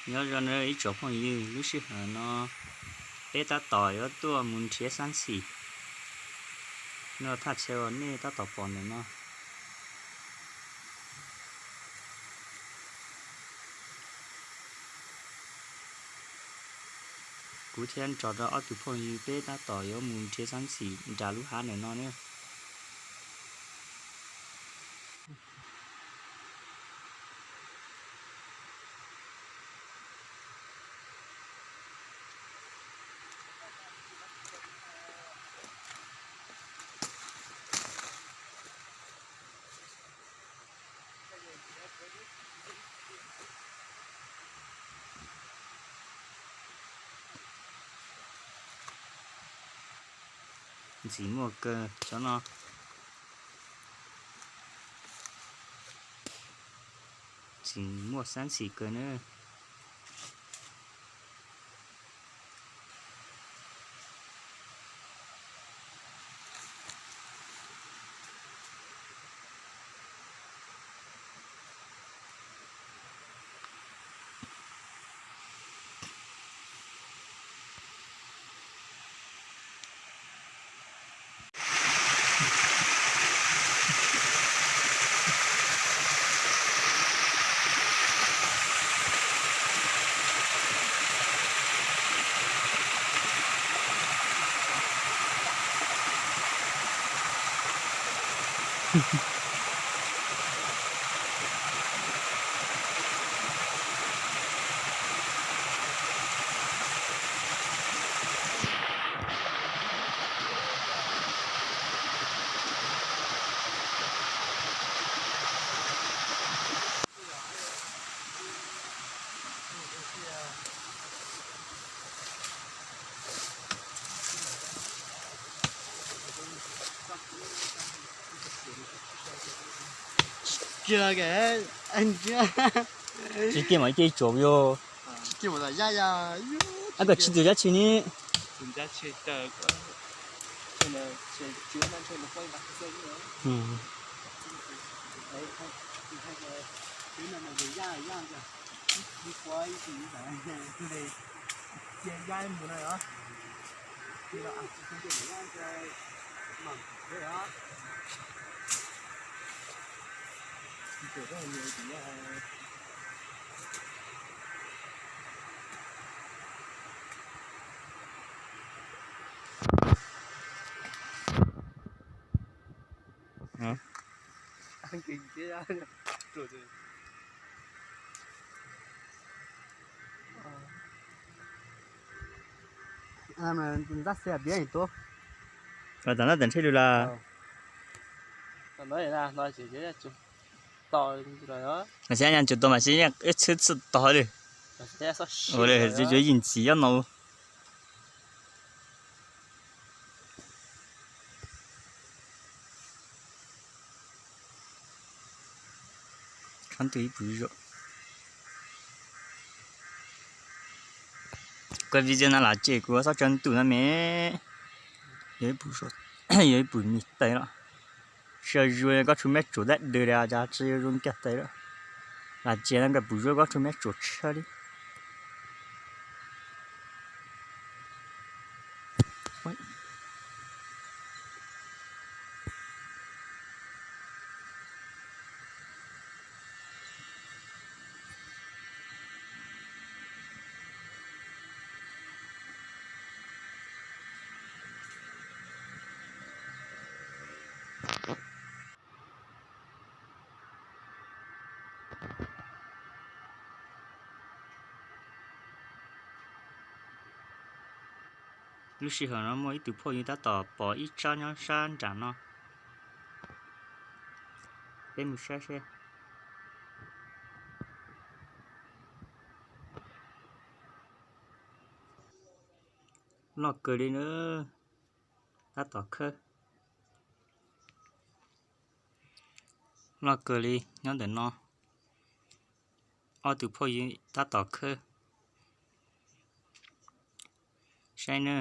Nyob zoo nawb ib tsoom phooj ywg, lub sij hawm no peb tab tom yuav tuaj mus nrhiav xab xim nrog thaj chaw uas nej tab tom pom ntawm no. Kuv thiab nrog rau ob tug phooj ywg peb tab tom yuav mus nrhiav xab xim nram lub hav ntawm no na. Ntxim muaj kawg cov no. Ntxim muaj xab xim kawg na. Tsis kiag mas ib ce tsuav yog. Ab, koj tsis tus dab tsi ne? Tam no tam ntshe lug las. Mas xyov nyaj tsuas tau mas xyov ib txhwb txhwb tog li. Ua li cuav yij ntxiv nyob no. Khab ntug ib pus zom. Koj video no lam tse kuv xob tsaws ntuj no me. Yog ib pus, yog ib pus me tais los. Sawv zuag koj tshuav meb tsuam dab dw li cas tsis zoo kiag tais lawm. Lam tse no koj pus zuag koj tshuav meb tsuam tshaj li. Lub sij hawm no muaj ib tug phooj ywg tab tom pom ib tsab nyob sab nram no. Peb mus saib seb. Loj kawg li na, tab tom khawb. Loj kawg li nyob ntawm no. Ob tug phooj ywg tab tom khawb. Saib na.